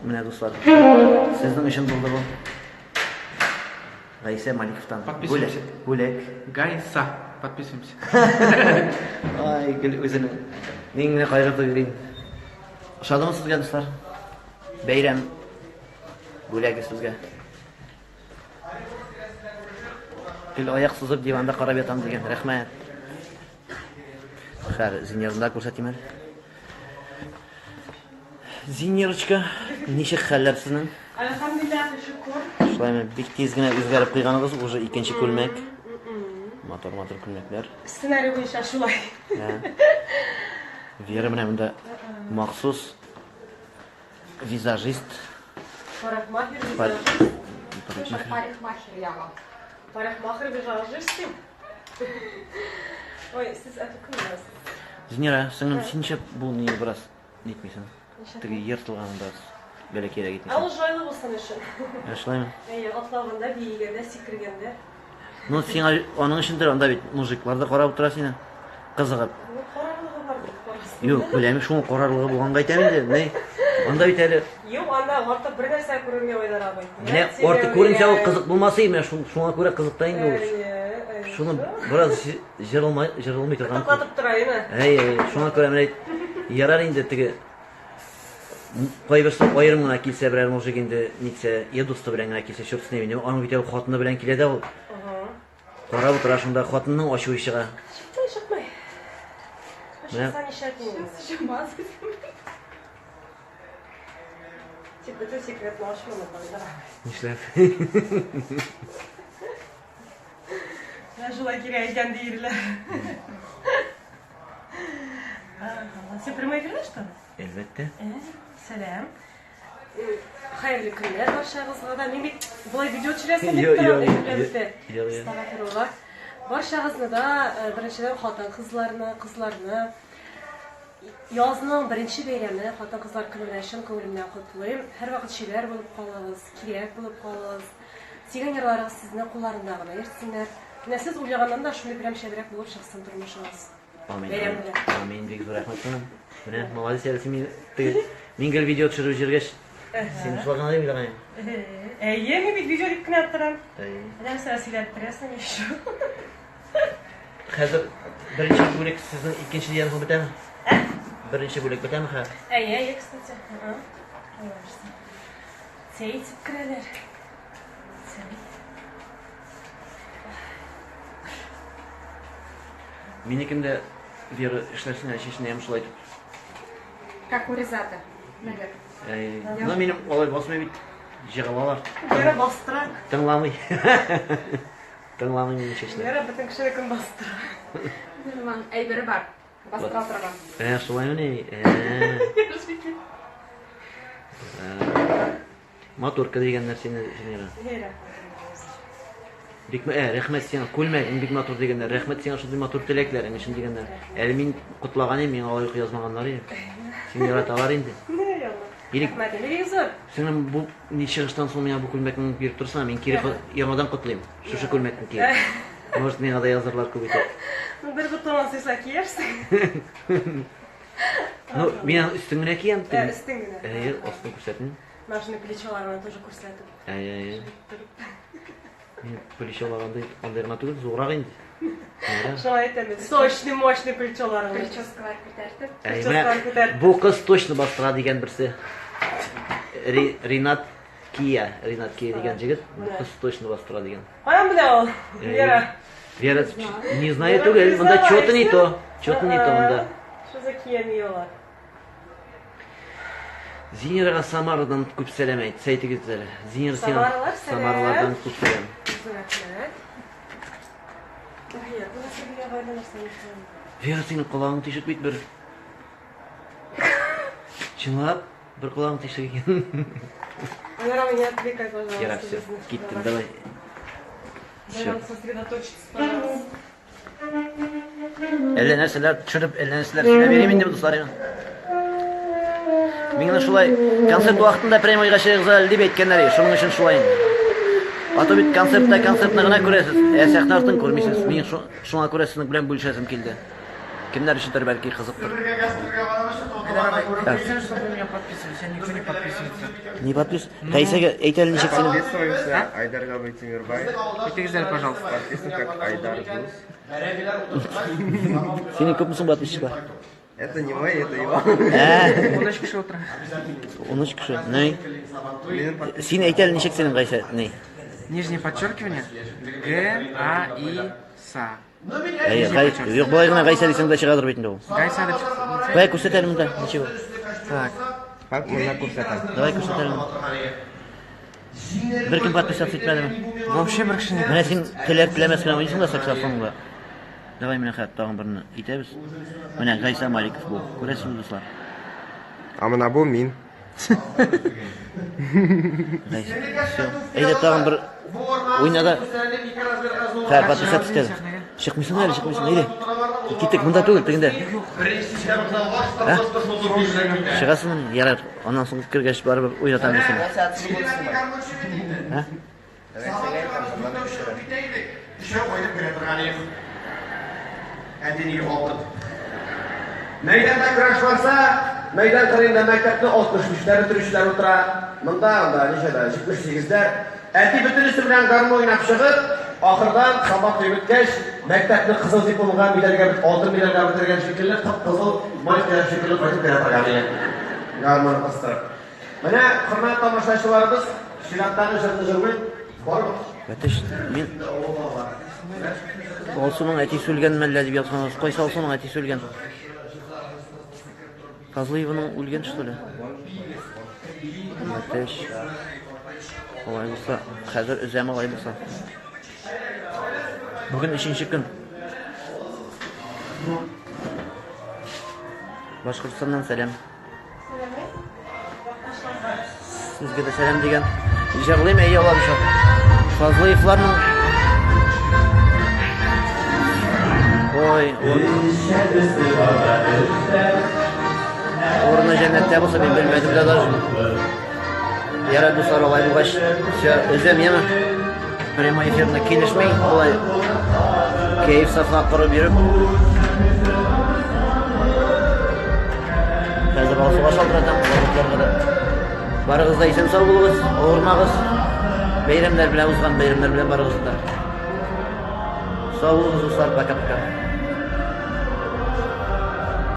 Менә дуслар, сезнең өчен булды бу. Гайсә Маликовтан. Подписываемся. Бүләк. Гайса. Подписываемся. Ай, гел үзенең. Мин генә кайгыртып йөрим. Ошадымы сезгә, дуслар? Бәйрәм бүләге сезгә. Гел аяк сузып диванда карап ятам дигән. Рәхмәт. Хәр, Зинерны да күрсәтим әле. Зинерочка, ничек хәлләр сезнең? Әлхәмдүлилләһ, шөкер. Шулаймы, бик тиз генә үзгәреп куйганыгыз, уже икенче күлмәк. Матур-матур күлмәкләр. Сценарий буенча шулай. Вера менә монда махсус визажист. Парикмахер, визажист. Парикмахер яңа. Парикмахер, визажист. Ой, сез әтү кемнәр? Зинира, сеңлем, син ничек бу ни бераз нитмисең? Теге ертылган бераз бәләкәйрәк Ә ул итмисең. жайлы булсын өчен. Ә шулаймы? Әйе, атлаганда, биегәндә, сикергәндә. Ну, сиңа аның өчендер анда бит мужиклар да карап утыра сине. Кызыгып. Ну, карарлыгы бар бит, карасын. Юк, беләм, шуңа карарлыгы булганга әйтәм инде. Ни? Анда бит әле Юк, анда артык бер нәрсә күренми Айдар абый. Менә артык күренсә ул кызык булмас иде, менә шуңа күрә кызык та инде ул. Әйе, әйе. Шуны бераз җырылмай, җырылмый торган. Кытыклатып тора, әйеме? Әй, әй, шуңа күрә менә ярар инде теге кайберсе аерым гына килсә берәр мужик инде нитсә, я дусты белән генә килсә, черт с ним инде. Аның бит әле хатыны белән килә дә ул. Карап утыра шунда, хатынның ачуы чыга. Чыкмый, чыкмый. Менә- Чыкса нишләтим? Чыкмас. Тик бөтен секретны ачма монда. Нишләп? Менә шулай кирәк икән диерләр. Син прямой эфирда, что ли? Әлбәттә. Сәлам. Хәерле көннәр барчагызга да. Мин бит болай видео төшерәсем дип Йо, торам, йо, эфирләрдә. йо, йо. Астагфирулла. Барчагызны да, беренчедән хатын-кызларны, кызларны язның беренче бәйрәме хатын-кызлар көне белән чын күңелемнән котлыйм. Һәрвакыт чибәр булып калыгыз, кирәк булып калыгыз. Сөйгән ярларыгыз сезне кулларында гына йөртсеннәр. Менә сез уйлаганнан да шундый прям шәбрәк булып чыксын тормышыгыз. Амин. Бәйрәм белән. Амин, бик зур рәхмәт сиңа. Менә, молодец, әле син мин теге мин гел видео төшереп йөргәч, син шулай гына дип уйлаган идем. Әйе, мин бит видео дип кенә торам. Әйе. Нәрсә сөйләп торасың еще? Хәзер беренче бүлек сезнең икенче дигән соң бетәме? Беренче бүлек бетәме хәзер? Әйе, әйе, кстати. Сәй итеп керәләр. Сәй. Минекен дә Вера эшләрсең әле чәченә шулай итеп. Как у Ризата. Мәгәр. Әй, ну минем алай басмый бит. Җыгылалар. Вера бастыра. Тыңламый. Тыңламый минем чәчләр. Вера бөтен кешенекен бастыра. Минем әйбере бар. Бастыра торган. Ә, шулаймыни? Ә. Матурка дигәннәр сине, Венера. Бик ә, рәхмәт сиңа, күлмәгең бик матур дигәннәр. Рәхмәт сиңа шундый матур теләкләрең өчен дигәннәр. Әле мин котлаган идем, миңа алай ук язмаганнар иде. Сине яраталар инде. Или Рәхмәт, бик зур. Сеңлем, бу ни чыгыштан соң миңа бу күлмәкне биреп торсаң, мин кире яңадан котлыйм. Шушы күлмәкне киеп. Может, миңа да язырлар күп итеп. Ну, бер бутонын сыйса киярсең. Ну, мин аны өстен генә киям. Ә, өстен генә. Әйе, астын күрсәтмим. Машина плечоларына тоже күрсәтеп. Әйе, әйе. Мин плечолар андый, андый гына түгел, зуррак инде. Шулай әйтәм, сочный, мощный плечолар. Прическалар күтәртеп. Прическалар күтәртеп. Бу кыз точно бастыра дигән берсе. Ринат Кия, Ринат Кия дигән җегет, бу кыз точно бастыра дигән. Каян белә ул? Вера. Вера, не знаю түгел, монда что-то не то, что-то не то монда. Что за Кия Миола? Зинирага Самарадан күп сәлам әйт, әйтегез әле. Зинира сиңа Самаралар сәлам. Самаралардан күп сәлам. Рәхмәт. Вера, синең колагың тишек бит бер. Чынлап, бер колагың тишек икән. Вера, меня отвлекай, пожалуйста. Ярар, все, киттем, давай. Дай сосредоточиться, пожалуйста. Әллә нәрсәләр төшереп, әллә нәрсәләр сөйләп йөрим инде, дуслар. Миңа шулай концерт вакытында прямойга чыгыгыз әле дип әйткәннәр иде. Шуның өчен шулай инде. А то бит концертта концертны гына күрәсез, ә сәхнә артын күрмисез. Мин шуңа күрә сезнең белән бүлешәсем килде. Кемнәр өчендер бәлки кызыктыр. Написано, чтобы вы меня подписывались, а никто не подписывается. Не подпис? Гайсәгә әйт әле ничек синең? Подписываемся. Айдар Габый Тимирбай. Әйтегез әле, пожалуйста. Подписан как Айдар Дус. Синең күпме соң подписчиклар? Это не мой, это его. Ә, 13 кеше утыра. 13 кеше. Ни? Минем подпис- Син әйт әле ничек синең Гайсә? Ни? Нижнее подчеркивание. Г, А, И, С. Әйе, Гай, юк, болай гына Гайсә дисәң дә чыгадыр бит инде ул. Гайса дип чыксын. Кая күрсәт әле монда, ничек ул? Так. Как можно күрсәтәм? Давай күрсәт әле. Беркем подписаться итмәдеме? Вообще бер кеше не Менә син теләп теләмәс кенә уйныйсың да саксофонда. Давай менә хәт тагын берне итәбез. Менә Гайса Маликов бу. Күрәсезме, дуслар? А менә бу мин. Гайса. Всё. Әйдә тагын бер уйна да. Хәр, подписаться итәбез. Чыкмыйсың әле, чыкмыйсың, әйдә. Киттек, монда түгел, тегендә. Ә? Чыгасың, ярар. Аннан соң кергәч барыбер уйнатам мин сине. Ә? Мәйданда көрәш барса, мәйдан кырыенда мәктәпне 65-ләр бетерүчеләр утыра. Монда анда ничәдә? 78-ләр. Әти бөтенесе белән гармун уйнап чыгып, ахырдан сабак туеп беткәч, мәктәпне кызыл дипломга, медальгә, алтын медальгә бетергән шикелле, кып-кызыл май кояш шикелле кайтып керә торган иде. Гармун кыстырып. Менә, хөрмәтле тамашачыларыбыз, чираттагы җырны җырлыйк. Барып Бәтеш, мин Алсуның әтисе үлгән мәллә дип язган. Кайсы Алсуның әтисе үлгән? Фазлыевның үлгән, что ли? Бәтеш. Алай булса, хәзер өзәм алай булса. Бүген өченче көн. Башкортстаннан сәлам. Сезгә дә сәлам дигән. Җырлыйм, әйе, алам шул. Фазлыевларның Ой, урыны җәннәттә булса, мин белмәдем дә даже. Ярар, дуслар, алай булгач, все, өзәм, яме. Прямой эфирны килешми, алай кәеф сафа корып йөреп. Хәзер Алсуга шалтыратам, роботларга да. Барыгыз да исән-сау булыгыз, авырмагыз. Бәйрәмнәр белән узган бәйрәмнәр белән барыгыз да. Сау булыгыз, дуслар, пока-пока.